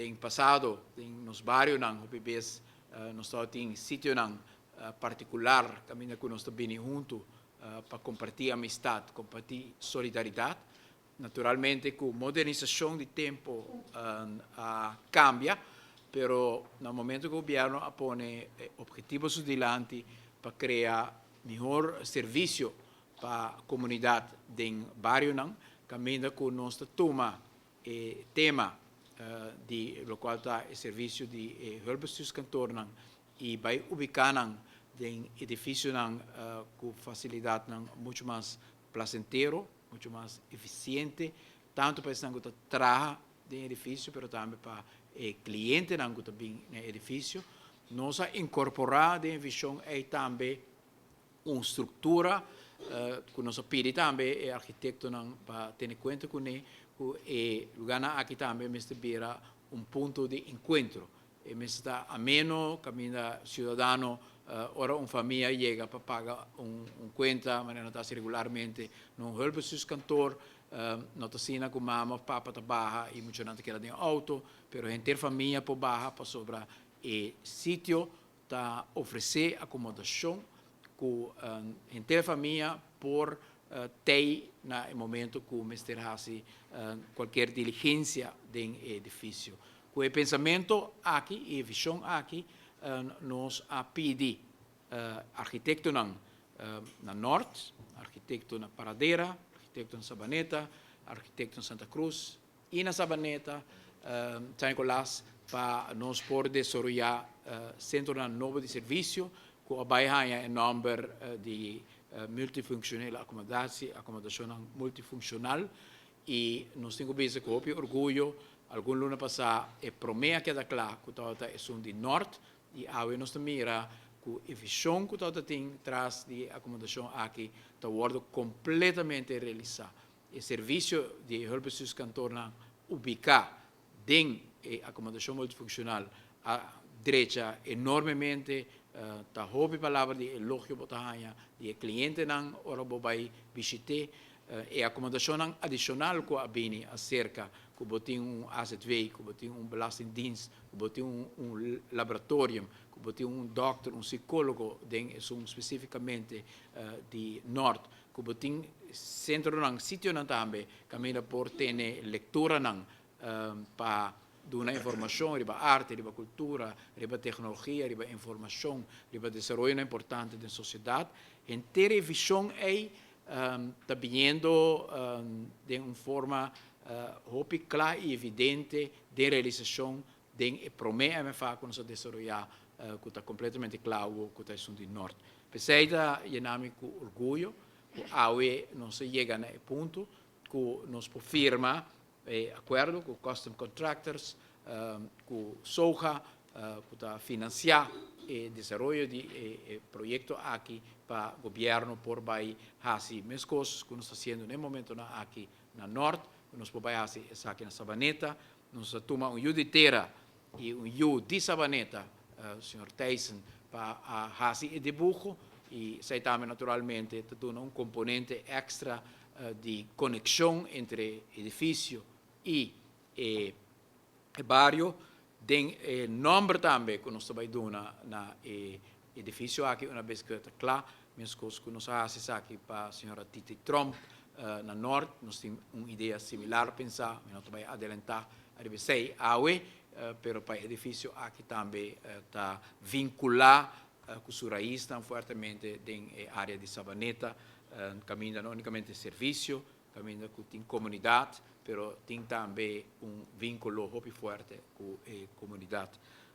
Den pasado, den nos barionan, hopi bes nos tabatin sitionan partikular kaminda ku nos ta bini huntu pa kompartí amistat, kompartí solidaridat. Naturalmente ku modernisashon di tempu a kambia, pero na momento ku gobièrnu a pone ophetivo su dilanti pa krea mihó servisio pa komunidat den barionan, kaminda ku nos ta tuma e tema di lokual ta e servisio di e hulpbestuurskantoornan i bai ubiká nan den edifisionan ku fasilidatnan muchu mas plasentero, muchu mas efisiente, tantu pa esnan ku ta traha den edifisio, pero tambe pa e klientenan ku ta bin na e edifisio. Nos a inkorporá den e vishon ei tambe un struktura ku nos a pidi tambe e arkitektonan pa tene kuenta kuné, ku e lugánan aki tambe mester bira un punto di enkuentro. E mester ta ameno kaminda siudadano ora un famia yega pa paga un kuenta manera nan ta hasi regularmente na un hulpbestuurskantoor, no ta asina ku mama òf papa ta baha i muchanan ta keda den outo, pero henter famia por baha pasobra e sitio ta ofresé akomodashon ku henter famia por tei na e momento ku mester hasi kualkier diligensia den e edifisio. Ku e pensamentu aki i e vishon aki nos a pidi arkitektonan na Nort, arkitekto na Paradera, arkitekto na Sabaneta, arkitekto na Santa Cruz i na Sabaneta, San Nicolas, pa nos por desaroyá sentronan nobo di servisio ku a bai haña e nòmber di multifunctionele accommodatie, akomodashonnan multifunshonal. I nos tin ku bisa ku hopi orguyo, algun luna pasá e promé a keda kla ku tabata esun di Nort i awe nos ta mira ku e vishon ku tabata tin tras di e akomodashon aki ta wòrdu kompletamente realisá. E servisio di e hulpbestuurskantoornan ubiká den e akomodashon multifunshonal a drecha enormemente. Ta hopi palabra di elogio bo ta haña di e klientenan ora bo bai bishit'é. E akomodashonnan adishonal ku a bini aserka, ku bo tin un AZW, ku bo tin un belastingdienst, ku bo tin un laboratorium, ku bo tin un dòkter, un sikólogo den esun spesífikamente di Nòrt, ku bo tin sentronan, sitionan tambe kaminda por tene lekturanan pa duna informashon riba arte, riba kultura, riba teknologia, riba informashon, riba desaroyonan importante den sosiedat. Henter e vishon ei ta biniendo den un forma hopi kla i evidente den realisashon den e promé MFA ku nos a desaroyá ku ta kompletamente kla awor ku ta esun di Nort. P'esei ta yena mi ku orguyo ku awe nos a yega na e punto ku nos por firma e akuerdo ku Custom Contractors, ku SOGA ku ta finansiá e desaroyo di e proyekto aki pa gobièrnu por bai hasi meskos ku nos ta hasiendo na e momentonan aki na Nort, ku nos por bai hasi esaki na Sabaneta. Nos a tuma un yu di tera i un yu di Sabaneta, señor Thijssen, pa a hasi e dibuho i esei tambe naturalmente ta duna un komponente èkstra di konekshon entre edifisio i e bario. Den e nòmber tambe ku nos ta bai duna na e edifisio aki una bes ku e ta kla, meskos ku nos a hasi esaki pa señora Titi Tromp na Nort, nos tin un idea similar pensá, mi no ta bai adelantá ariba esei awe, pero pa e edifisio aki tambe ta vinkulá ku su raisnan fuertemente den e área di Sabaneta, kaminda no únikamente servisio, kaminda ku tin komunidat, pero tin tambe un vínkulo hopi fuerte ku e komunidat.